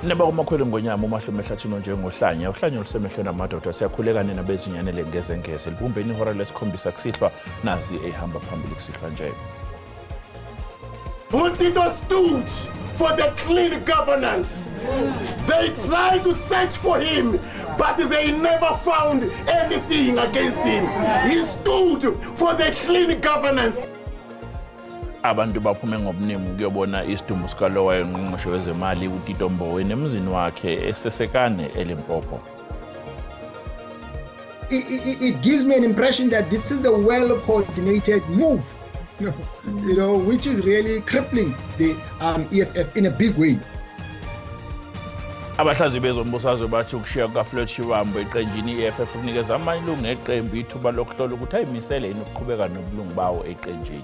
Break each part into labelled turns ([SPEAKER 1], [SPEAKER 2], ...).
[SPEAKER 1] Neba kumakhwelo ngonyama umahlume ehlathini onjengohlanya uhlanya olusemehlweni amadoda siyakhuleka nina bezinyanele ngezengeze libumbeni ihora lesikhombisa kusihlwa nazi eyihamba phambili kusihlwa nje.
[SPEAKER 2] Tito stood for the clean governance. They tried to search for him, but they never found anything against him. He stood for the clean governance.
[SPEAKER 1] Abantu baphume ngobuningi ukuyobona isidumbu sikalowa yongqongqoshe wezemali uTito Mboweni emzini wakhe eSesekane eLimpopo.
[SPEAKER 3] It gives me an impression that this is a well-coordinated move, which is really crippling the EFF in a big way.
[SPEAKER 1] Abahlaziyi bezombusazwe bathi ukushiya kukaFloyd Shivambu eqenjini i-EFF kunikeza amalungu eqembu ithuba lokuhlola ukuthi ayimisele yini ukuqhubeka nobulungu bawo eqenjini.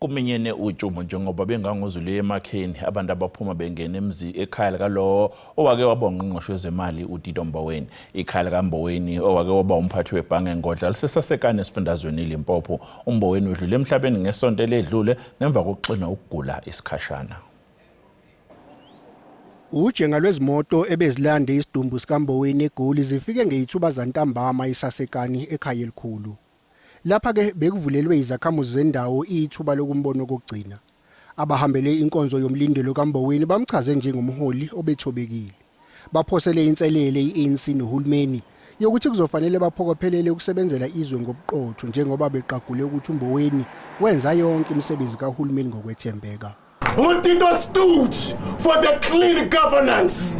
[SPEAKER 1] Kuminyene utshumo njengoba bengangozulu emakheni abantu abaphuma bengena emzi ekhaya likalowo owake waba ungqongqoshe wezemali uTito Mboweni. Ikhaya likaMboweni owake waba umphathi webhange ngodla lisesasekane esifundazweni iLimpopo. UMboweni udlule emhlabeni ngesonto eledlule ngemva kokuxinwa ukugula isikhashana.
[SPEAKER 4] Ujenga lwezimoto ebezilande isidumbu sikaMboweni eGoli zifike ngeyithuba zantambama eSasekani ekhaya elikhulu. Lapha-ke bekuvulelwe izakhamuzi zendawo ithuba lokumbona okokugcina. Abahambele inkonzo yomlindelo kaMboweni bamchaze njengomholi obethobekile. Baphosele inselele i-ANC nohulumeni yokuthi kuzofanele baphokophelele ukusebenzela izwe ngobuqotho njengoba beqagule ukuthi uMboweni wenza yonke imisebenzi kahulumeni ngokwethembeka.
[SPEAKER 2] Tito stood for the clean governance.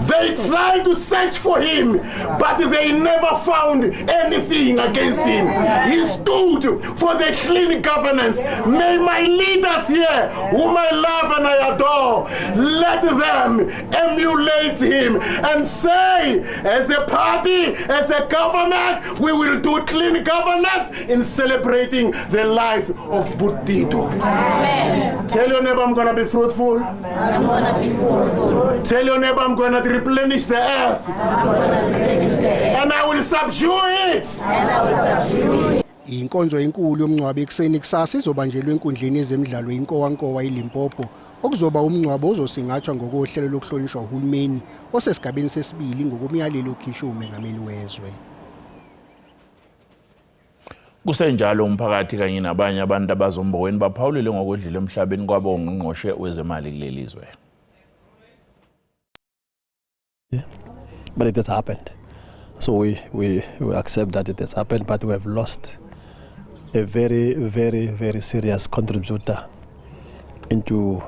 [SPEAKER 2] They tried to search for him, but they never found anything against him. He stood for the clean governance. May my leaders here, whom I love and I adore, let them emulate him and say, as a party, as a government, we will do clean governance in celebrating the life of Tito.
[SPEAKER 5] Amen.
[SPEAKER 2] Tell your neighbor I'm gonna be fruitful.
[SPEAKER 5] I'm gonna be fruitful.
[SPEAKER 2] Tell your neighbor I'm gonna replenish the earth.
[SPEAKER 5] I'm gonna replenish the earth.
[SPEAKER 2] And I will subdue it.
[SPEAKER 5] And I will subdue it.
[SPEAKER 4] Inkonzo enkulu yomngcwabo ekuseni kusasa izobanjelwa enkundleni yezemidlalo iNkowankowa iLimpopo okuzoba umngcwabo ozosingathwa ngokohlelo lokuhlonishwa uhulumeni osesigabeni sesibili ngokomyalelo okhishwe umengameli wezwe.
[SPEAKER 1] Kusenjalo umphakathi kanye nabanye abantu abazoMboweni baphawulile ngokwedlula emhlabeni kwabo ungqongqoshe wezemali kuleli zwe.
[SPEAKER 6] But it has happened. So we accept that it has happened, but we have lost a very, very, very serious contributor into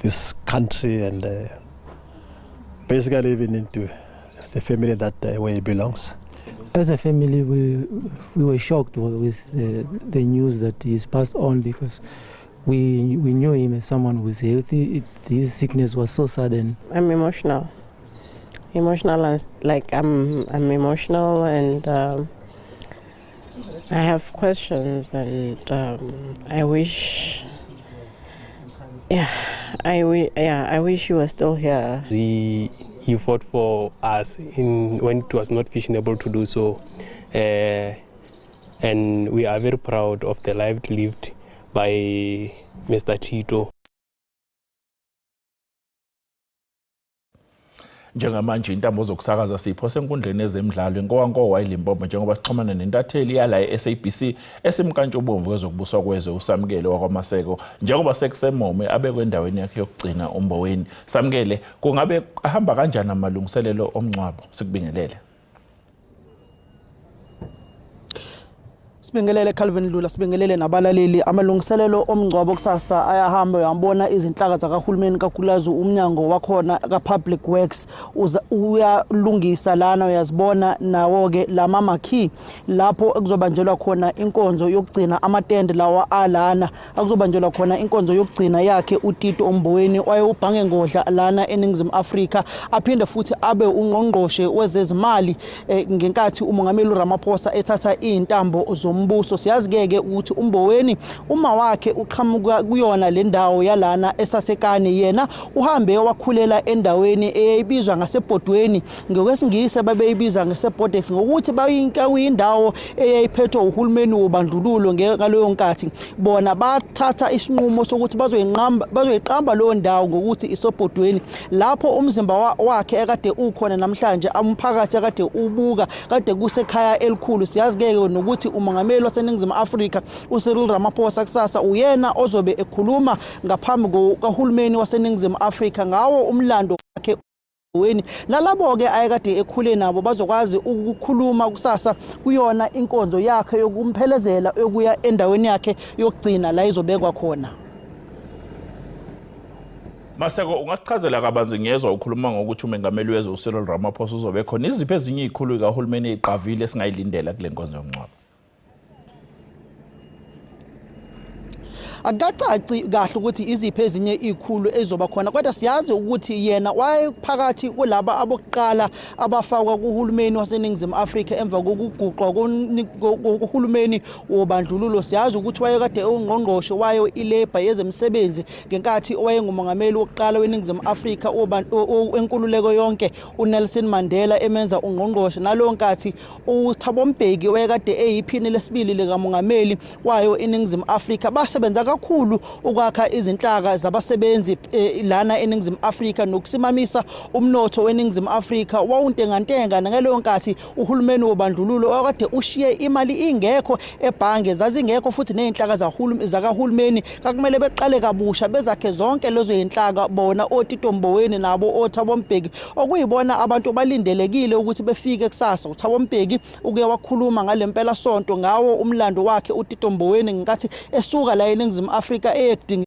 [SPEAKER 6] this country and basically even into the family that where he belongs.
[SPEAKER 7] As a family, we were shocked with the news that he's passed on, because we knew him as someone who was healthy. His sickness was so sudden.
[SPEAKER 8] I'm emotional. Emotional and like I'm emotional, and I have questions, and I wish, I wish you were still here.
[SPEAKER 9] He fought for us when it was not fashionable to do so, and we are very proud of the life lived by Mr. Tito.
[SPEAKER 1] Njengamanje intambo zokusakaza siphose enkundleni ezemidlalo eNkowankowa eLimpopo njengoba sixhumana nentatheli yala e-SABC esimkantshubomvu kwezokubuswa kwezwe uSamukele wakwaMaseko njengoba sekusemome abekwe endaweni yakhe yokugcina uMboweni. Samukele, kungabe ahamba kanjani amalungiselelo omngcwabo? Sikubingelele.
[SPEAKER 10] Sibingelele Calvin Lula, sibingelele nabalaleli. Amalungiselelo omngcwabo kusasa ayahamba, uyabona izinhlaka zakahulumeni kakhulukazi umnyango wakhona ka-Public Works uyalungisa lana, uyazibona nawo-ke lama marquee lapho ekuzobanjelwa khona inkonzo yokugcina, amatende lawa alana akuzobanjelwa khona inkonzo yokugcina yakhe uTito Mboweni wayewubhange ngodla lana eNingizimu Afrika, aphinde futhi abe ungqongqoshe wezezimali ngenkathi umongameli uRamaphosa ethatha izintambo zombuso. umbuso. Siyazi-ke ke ukuthi uMboweni uma wakhe uqhamuka kuyona le ndawo yalana eSasekane, yena uhambe wakhulela endaweni eyayibizwa ngasebhodweni, ngokwesingisi babeyibiza ngeseBodex, ngokuthi bayindawo eyayiphethwe uhulumeni wobandlululo ngaleyo nkathi. Bona bathatha isinqumo sokuthi bazoyiqamba leyo ndawo ngokuthi isobhodweni, lapho umzimba wakhe ekade ukhona namhlanje, umphakathi akade ubuka kade kusekhaya elikhulu. Siyazi-ke nokuthi umongameli waseNingizimu Afrika uCyril Ramaphosa kusasa uyena ozobe ekhuluma ngaphambi kukahulumeni waseNingizimu Afrika ngawo umlando wakhe weni, nalabo-ke ayekade ekhule nabo bazokwazi ukukhuluma kusasa kuyona inkonzo yakhe yokumphelezela yokuya endaweni yakhe yokugcina la izobekwa khona.
[SPEAKER 1] Maseko, ungasichazela kabanzi? Ngiyezwa ukhuluma ngokuthi umengameli wezwe uCyril Ramaphosa uzobe khona. Iziphi ezinye izikhulu zikahulumeni eziqavile esingayilindela kule nkonzo yomngcwabo?
[SPEAKER 10] Akukacaci kahle ukuthi iziphi ezinye izikhulu ezizoba khona, kodwa siyazi ukuthi yena wayephakathi kulaba abokuqala abafakwa kuhulumeni waseNingizimu Afrika emva kokuguqwa kuhulumeni wobandlululo. Siyazi ukuthi wayekade ewungqongqoshe wayo i-Labour, yezemisebenzi, ngenkathi owayengumongameli wokuqala weNingizimu Afrika wenkululeko yonke uNelson Mandela emenza ungqongqoshe. Naleyo nkathi uThabo Mbeki wayekade eyiphini lesibili likamongameli wayo iNingizimu Afrika. Basebenza kakhulu ukwakha izinhlaka zabasebenzi lana eNingizimu Afrika nokusimamisa umnotho weNingizimu Afrika wawuntengantenga. Ngaleyo nkathi uhulumeni wobandlululo wakade ushiye imali ingekho ebhange, zazingekho futhi nezinhlaka zakahulumeni, kakumele beqale kabusha bezakhe zonke lezo zinhlaka. Bona oTito Mboweni nabo oThabo Mbeki okuyibona abantu balindelekile ukuthi befike kusasa. uThabo Mbeki uke wakhuluma ngalempela sonto ngawo umlando wakhe uTito Mboweni ngenkathi esuka la eNingizimu Afrika eyekudinga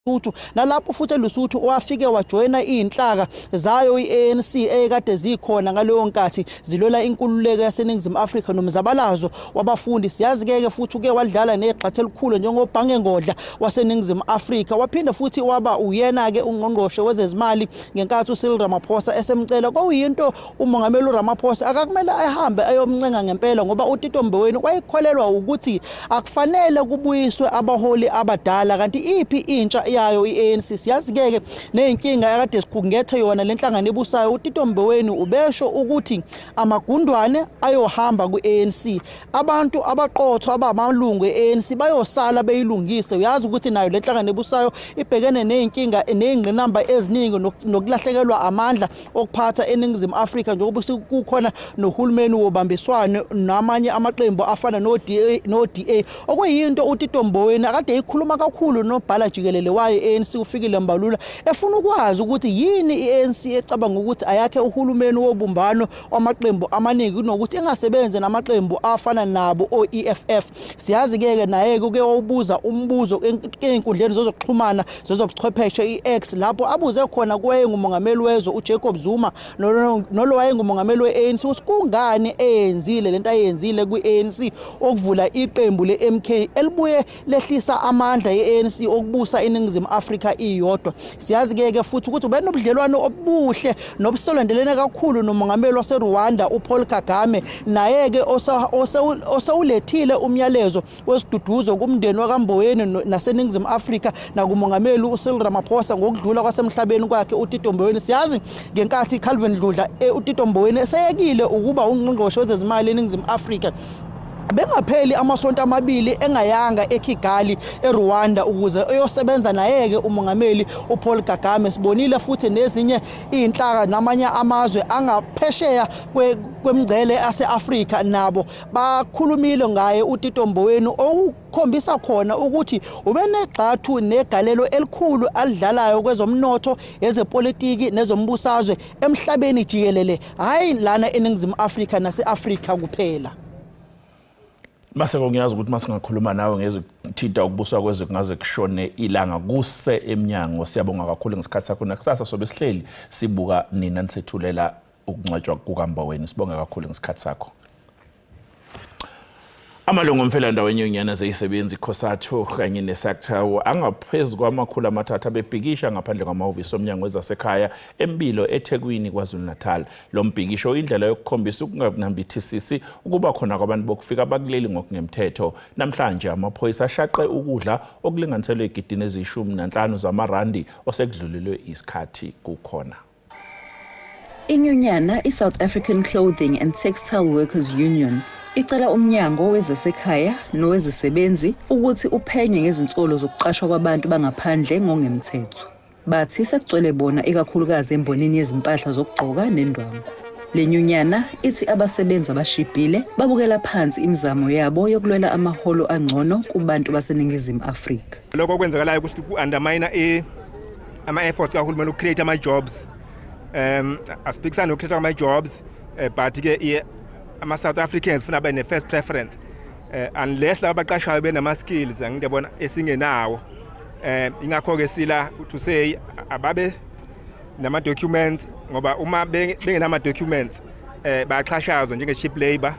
[SPEAKER 10] Lesotho, nalapho futhi eLesotho wafike wajoyina izinhlaka zayo i-ANC eyekade zikhona ngaleyo nkathi zilwela inkululeko yaseNingizimu Afrika nomzabalazo wabafundi. Siyazi-ke futhi uke wadlala negxathu elikhulu njengoBhange Ngodla waseNingizimu Afrika, waphinde futhi waba uyena-ke ungqongqoshe wezezimali ngenkathi uCyril Ramaphosa esemcela. Kwakuyinto umongameli uRamaphosa akakumele ahambe ayomncenga ngempela, ngoba uTito Mboweni wayekholelwa ukuthi akufanele kubuyiswe abaholi abadala, kanti iphi intsha yayo i-ANC? Siyazi-ke ney'nkinga akade sikhungethe yona le nhlangano ebusayo. uTito Mboweni ubesho ukuthi amagundwane ayohamba kwi-ANC, abantu abaqotho abamalungu e-ANC bayosala beyilungise. Uyazi ukuthi nayo le nhlangano ebusayo ibhekene ney'nkinga ney'ngqinamba eziningi nokulahlekelwa amandla okuphatha eNingizimu Afrika, njengoba kukhona nohulumeni wobambiswano namanye amaqembu afana no-DA, no-DA, okuyinto uTito Mboweni akade eyikhuluma kakhulu nobhala jikelele wayo i-ANC uFikile Mbalula, efuna ukwazi ukuthi yini i-ANC ecabanga ukuthi ayakhe uhulumeni wobumbano wamaqembu amaningi kunokuthi ingasebenzi namaqembu afana nabo o-EFF. Siyazi-ke ke naye-ke uke wawubuza umbuzo ey'nkundleni zokuxhumana zezobuchwepheshe i-X, lapho abuze khona kowayengumongameli wezwe uJacob Zuma nolo wayengumongameli we-ANC ukuthi kungani eyenzile lento ayenzile kwi-ANC, okuvula iqembu le-MK elibuye lehlisa amandla e-ANC okubusa iNingizimu Afrika iyodwa. Siyazi-ke ke futhi ukuthi ubenobudlelwano obuhle nobusondelene kakhulu nomongameli waseRwanda uPaul Kagame, naye-ke osewulethile umyalezo wesiduduzo kumndeni wakaMboweni naseNingizimu Afrika nakumongameli uCyril Ramaphosa ngokudlula kwasemhlabeni kwakhe uTito Mboweni. Siyazi ngenkathi Calvin Dludla uTito Mboweni eseyekile ukuba ungqongqoshe wezezimali eNingizimu Afrika, bengapheli amasonto amabili engayanga eKigali eRwanda ukuze eyosebenza naye-ke umongameli uPaul Kagame. Sibonile futhi nezinye iy'nhlaka namanye amazwe angaphesheya kwemngcele ase-Afrika nabo bakhulumile ngaye uTito Mboweni, okukhombisa khona ukuthi ubenegxathu negalelo elikhulu alidlalayo kwezomnotho, ezepolitiki nezombusazwe emhlabeni jikelele, hhayi lana eNingizimu Afrika nase-Afrika kuphela.
[SPEAKER 1] Maseko, ngiyazi ukuthi masingakhuluma nawe ngezithinta ukubuswa kwezwe kungaze kushone ilanga kuse emnyango. Siyabonga kakhulu ngesikhathi sakho. Nakusasa sobe sihleli sibuka nina nisethulela ukungcwatshwa kukaMboweni. Sibonga kakhulu ngesikhathi sakho. Amalungu omfelandawonye wenyunyana zezisebenzi iCosatu kanye neSACTAU angaphezu kwama-300 abebhikisha ngaphandle kwamahhovisi omnyango wezasekhaya eMbilo eThekwini KwaZulu-Natal. Lo mbhikisho uyindlela yokukhombisa ukunganambithisisi ukuba khona kwabantu bokufika abakuleli ngokungemthetho. Namhlanje amaphoyisa ashaqe ukudla okulinganiselwe egidini eziyi-15 zamarandi osekudlulelwe isikhathi kukhona.
[SPEAKER 11] Inyunyana i-South African Clothing and Textile Workers Union icela umnyango wezasekhaya nowezisebenzi ukuthi uphenye ngezinsolo zokuqashwa kwabantu bangaphandle ngongemthetho. Bathi sekugcwele bona ikakhulukazi embonini yezimpahla zokugqoka nendwangu. Le nyunyana ithi abasebenzi abashibhile babukela phansi imizamo yabo yokulwela amaholo angcono kubantu baseNingizimu Afrika.
[SPEAKER 12] Lokho okwenzakalayo ukuthi ku-undermine ama-efforts kahulumeni uku-create ama-jobs. Asiphikisani noku-create ama-jobs, but ke ama-South Africans funa abe ne-first preference, unless laba abaqashayo benama-skills angidebona esingenawo. Ingakho-ke sila to say ababe nama-documents, ngoba uma bengenama-documents bayaxhashazwa njenge-cheap labor.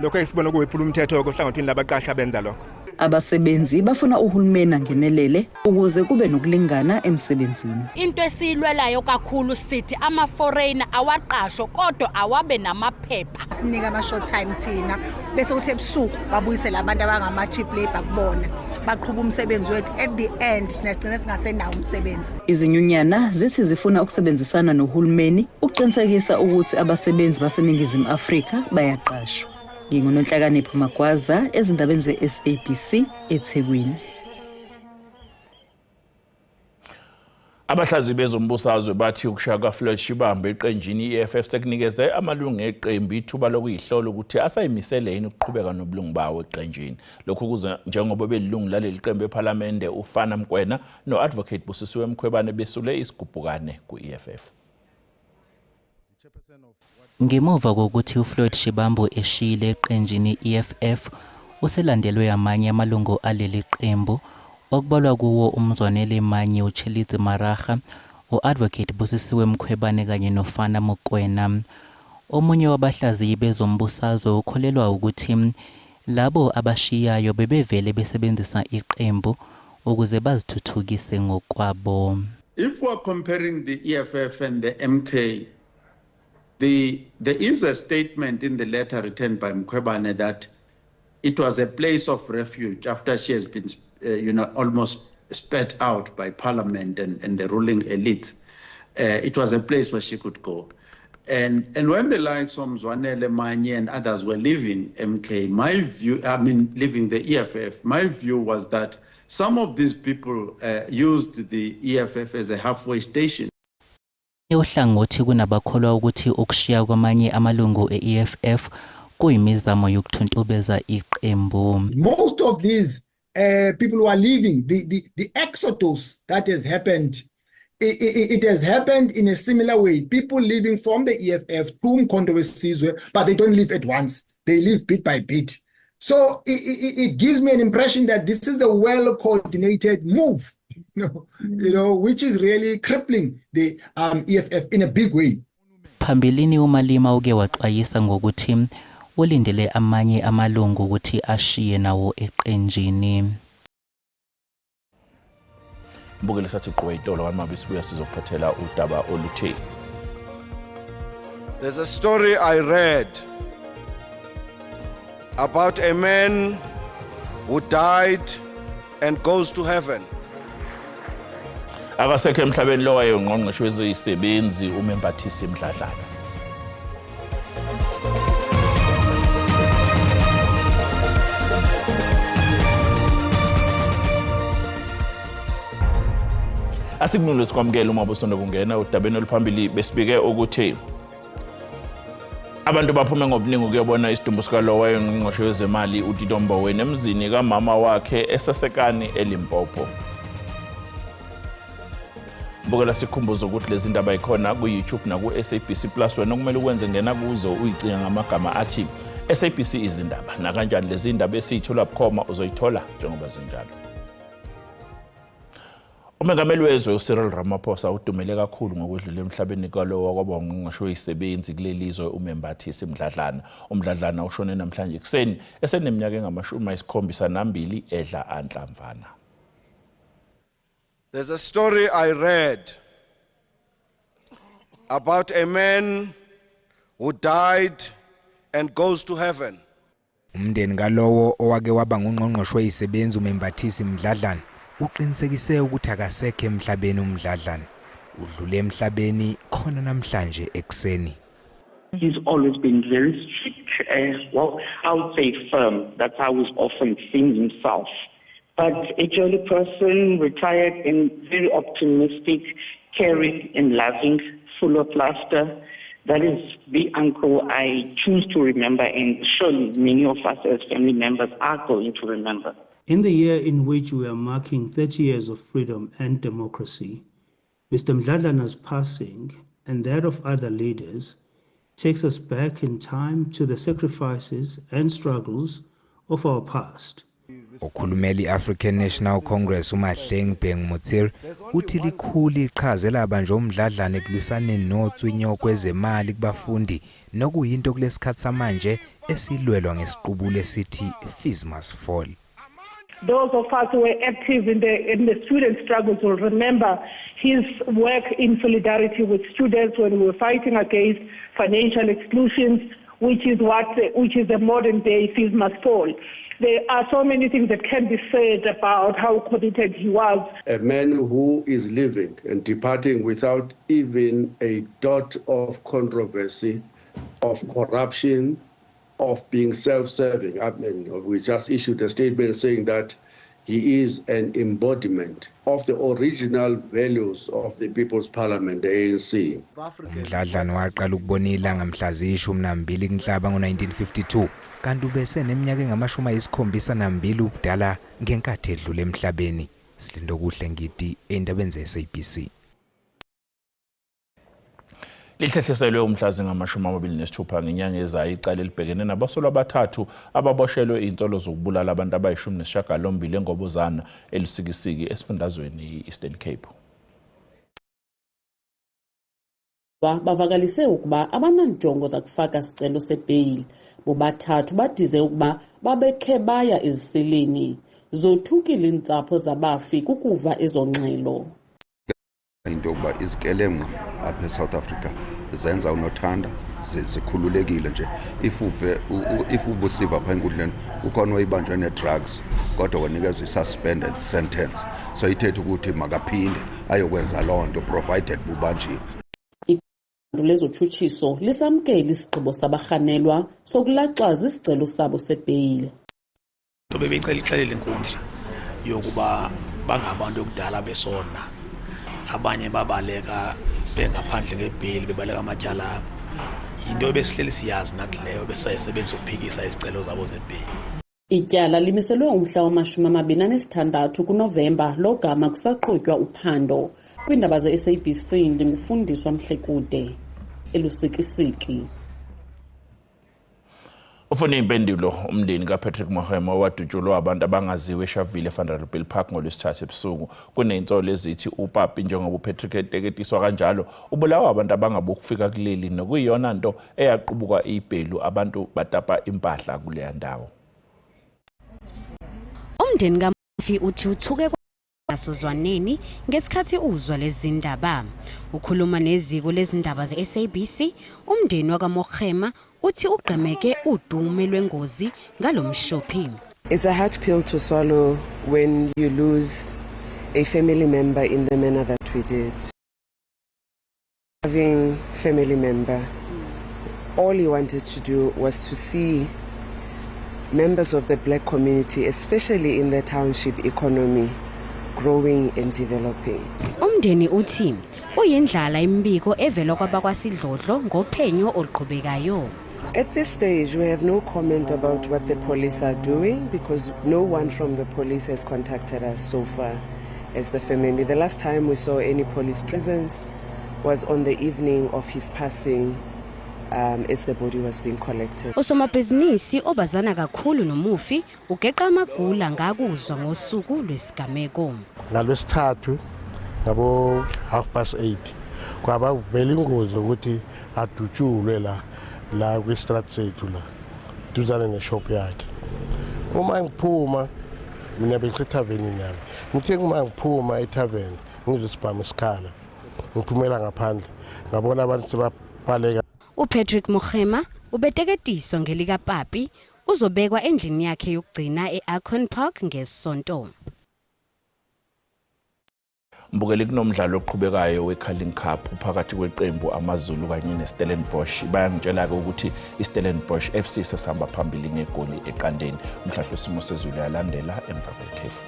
[SPEAKER 12] Lokho esibona kuyiphula umthetho ohlangothini labaqashi abenza lokho.
[SPEAKER 11] Abasebenzi bafuna uhulumeni angenelele ukuze kube nokulingana emsebenzini.
[SPEAKER 13] Into esiyilwelayo kakhulu sithi ama-foreigner awaqashwe, kodwa awabe namaphepha.
[SPEAKER 14] Sinika ama-short time thina, bese kuthi ebusuku babuyisele abantu abangama-cheap labour kubona, baqhuba umsebenzi wethu. At the end sigcine singasenawo umsebenzi.
[SPEAKER 11] Izinyunyana zithi zifuna ukusebenzisana nohulumeni ukuqinisekisa ukuthi abasebenzi baseNingizimu Afrika bayaqashwa. NginguNonhlakanipho Magwaza ezindabeni ze-SABC eThekwini.
[SPEAKER 1] Abahlaziyi bezombusazwe bathi ukushaya kaFloyd Shivambu eqenjini i-EFF sekunikeze amalungu eqembu ithuba lokuyihlola ukuthi asayimisele yini ukuqhubeka nobulungu bawo eqenjini. Lokhu kuze njengoba belilungu laleli qembu ePhalamende uFana Mkwena no-Advocate Busisiwe Mkhwebane besule isigubhukane ku-EFF.
[SPEAKER 15] Ngemuva kokuthi uFloyd Shivambu eshiyile eqenjini i-EFF, uselandelwe amanye amalungu aleli qembu, okubalwa kuwo uMzwanele Manyi, uTshilidzi Maraga, u-Advocate Busisiwe Mkhwebane kanye noFana Mokoena. Omunye wabahlaziyi bezombusazwe ukholelwa ukuthi labo abashiyayo bebevele besebenzisa iqembu ukuze bazithuthukise ngokwabo.
[SPEAKER 16] If we're comparing the EFF and the MK, there is a statement in the letter written by Mkhwebane that it was a place of refuge after she has been, almost spat out by parliament and the ruling elites. It was a place where she could go. And when the likes of Mzwanele Manyi and others were leaving MK, my view, I mean, leaving the EFF, my view was that some of these people used the EFF as a halfway station.
[SPEAKER 15] Uhlangothi kunabakholwa ukuthi ukushiya kwamanye amalungu e-EFF kuyimizamo yokuthuntubeza iqembu.
[SPEAKER 3] Most of these people who are leaving, the exodus that has happened, it has happened in a similar way. People leaving from the EFF to Umkhonto weSizwe, but they don't leave at once. They leave bit by bit. So it gives me an impression that this is a well-coordinated move, which is really crippling the EFF in a big way.
[SPEAKER 15] Phambilini uMalima uke waxwayisa ngokuthi ulindele amanye amalungu ukuthi ashiye nawo eqenjini.
[SPEAKER 1] Mbukeli, sathi qwe itolo kanti sibuya sizokuphathela udaba oluthe
[SPEAKER 17] There's a story I read about a man who died and goes to heaven.
[SPEAKER 1] Akasekho emhlabeni lo wayengqongqoshe wezisebenzi uMembathisi Mdladlana. Asikunule sikwamukele uma busonda kungena udabeni oluphambili. Besibike ukuthi abantu baphume ngobuningi ukuyobona isidumbu sikalowo wayengqongqoshe wezemali uTito Mboweni emzini kamama wakhe eSasekani eLimpopo. Bukela sikhumbuzo ukuthi lezi ndaba ikhona ku-YouTube naku-SABC Plus. Wena okumele ukwenze, ngena kuzo uyicinga ngamagama athi SABC Izindaba. Nakanjani lezi ndaba esiyithola bukhoma uzoyithola njengoba zinjalo. Umengameli wezwe uCyril Ramaphosa udumele kakhulu ngokwedlula emhlabeni kwalowo okwaba ungqongqoshe wezisebenzi kuleli zwe uMembathisi Mdladlana. UMdladlana ushone namhlanje ekuseni eseneminyaka engama-72 edla anhlamvana.
[SPEAKER 17] There's a story I read about a man who died and goes to heaven.
[SPEAKER 18] Umndeni kalowo owake waba ngungqongqoshe wezisebenzi uMembathisi Mdladlana uqinisekise ukuthi akasekho emhlabeni uMdladlana. Udlule emhlabeni khona namhlanje ekuseni.
[SPEAKER 19] He's always been very strict, well, I would say firm. That's how he's often seen himself. But a jolly person, retired and very optimistic, caring and loving, full of laughter. That is the uncle I choose to remember, and surely many of us as family members are going to remember.
[SPEAKER 20] In the year in which we are marking 30 years of freedom and democracy, Mr. Mdladlana's passing and that of other leaders takes us back in time to the sacrifices and struggles of our past.
[SPEAKER 18] Okhulumela i-African National Congress uMahlengi Bhengu Motsiri uthi likhulu iqhaza elabanjwa uMdladlana ekulwisaneni notswinyo kwezemali kubafundi nokuyinto kulesikhathi samanje esilwelwa ngesiqubulo esithi fees must fall.
[SPEAKER 21] Those of us who were active in the student struggles will remember his work in solidarity with students when we were fighting against financial exclusions, which is the modern day fees must fall. There are so many things that can be said about how committed he was.
[SPEAKER 22] A man who is living and departing without even a dot of controversy, of corruption, of being self-serving. I mean, we just issued a statement saying that he is an embodiment of the original values of the People's Parliament, the ANC.
[SPEAKER 18] UMdladlana waqala ukubona ilanga mhla ziyi-12 kuNhlaba ngo-1952 kanti ubese neminyaka engama-72 ubudala ngenkathi edlula emhlabeni. Silindokuhle Ngidi endabeni ze-SABC.
[SPEAKER 1] Lihlehliselwe umhla zingama-26 ngenyanga ezayo icala elibhekene nabasolwa abathathu ababoshelwe iy'nsolo zokubulala abantu abayi-18 eNgobozana eLusikisiki esifundazweni i-Eastern Cape.
[SPEAKER 23] Bavakalise ukuba abananjongo zakufaka sicelo sebheyili. Bobathathu badize ukuba babekhe baya eziseleni. Zothukile iintsapho zabafi kukuva ezo ngxelo.
[SPEAKER 24] Into yokuba izikelemnqa apha eSouth Africa zenza unothanda zikhululekile nje. If uve if ubusiva phaa enkundleni kukhona oyibanjwe nee-drugs kodwa wanikezwa i-suspended sentence, so ithetha ukuthi makaphinde ayokwenza loo nto provided bubanjiwe.
[SPEAKER 23] Iqondo lezotshutshiso lisamkele isigqibo sabarhanelwa sokulaxaza isicelo sabo sebheyile.
[SPEAKER 25] Nto bebeyicela ixelele inkundla yokuba bangabantu ekudala besona, abanye babaleka bengaphandle ngebheyili, bebaleka amatyala abo. Yinto ebesihleli siyazi nathi leyo, besisayisebenzisa ukuphikisa izicelo zabo zebheyili.
[SPEAKER 23] Ityala limiselwe umhla wama-26 kuNovemba logama kusaqhutywa uphando. Kwiindaba ze-SABC ndingufundiswa Mhlekude eLusikisiki.
[SPEAKER 1] Ufuna impendulo umndeni kaPatrick Mohema owadutshulwa abantu abangaziwe eSharpeville eVanderbijlpark ngolwesithathu ebusuku. Kuney'nsolo ezithi uPapi, njengoba uPatrick eteketiswa kanjalo, ubulawa abantu abangabokufika kuleli nokuyiyona nto eyaqubuka ibhelu abantu batapa impahla kuleya ndawo.
[SPEAKER 26] Umndeni kamufi uthi uthuke kwasozwaneni ngesikhathi uzwa lezi zindaba. Ukhuluma neziko lezindaba ze-SABC, umndeni wakaMohema uthi ugqemeke udume lwengozi ngalomshophi.
[SPEAKER 27] It's a hard pill to swallow when you lose a family member in the manner that we did. Having family member, all he wanted to do was to see members of the black community, especially in the township economy, growing and developing.
[SPEAKER 26] Umndeni uthi uyindlala imibiko evela kwabakwasidlodlo ngophenyo oluqhubekayo.
[SPEAKER 27] At this stage, we have no comment about what the police are doing because no one from the police has contacted us so far as the family. The last time we saw any police presence was on the evening of his passing as the body was being collected.
[SPEAKER 26] Usomabhizinisi obazana kakhulu nomufi ugeqa amagula ngakuzwa ngosuku lwesigameko.
[SPEAKER 28] Ngalwesithathu
[SPEAKER 2] Ngabo 8:30 kwaba kuvela ingozi ukuthi adutshulwe la la kwi-strat sethu la duzane neshop yakhe. Uma ngiphuma mina bengisethaveni nami, ngithe uma ngiphuma ethaveni ngizwe isibhamu isikhala, ngiphumela ngaphandle ngabona abantu sebabaleka.
[SPEAKER 26] UPatrick Mokgema ubeteketiswa ngelikaPapi uzobekwa endlini yakhe yokugcina e-Akon Park ngeSonto.
[SPEAKER 1] Mbukeli, kunomdlalo oqhubekayo we-Carling Cup phakathi kweqembu AmaZulu kanye ne-Stellenbosch. Bayangitshela-ke ukuthi i-Stellenbosch FC sesihamba phambili ngegoli eqandeni. Umhlahlo wesimo sezulu yalandela emva kwekhefu.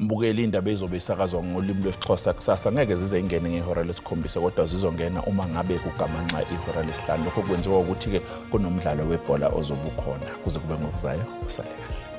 [SPEAKER 1] Mbukeli, indaba ezobe isakazwa ngolimi lwesiXhosa kusasa ngeke zize ingene ngehora lesikhombisa, kodwa zizongena uma ngabe kugamanxa ihora lesihlanu. Lokho kwenziwa ukuthi-ke kunomdlalo webhola ozobe ukhona. Kuze kube ngokuzayo, usale kahle.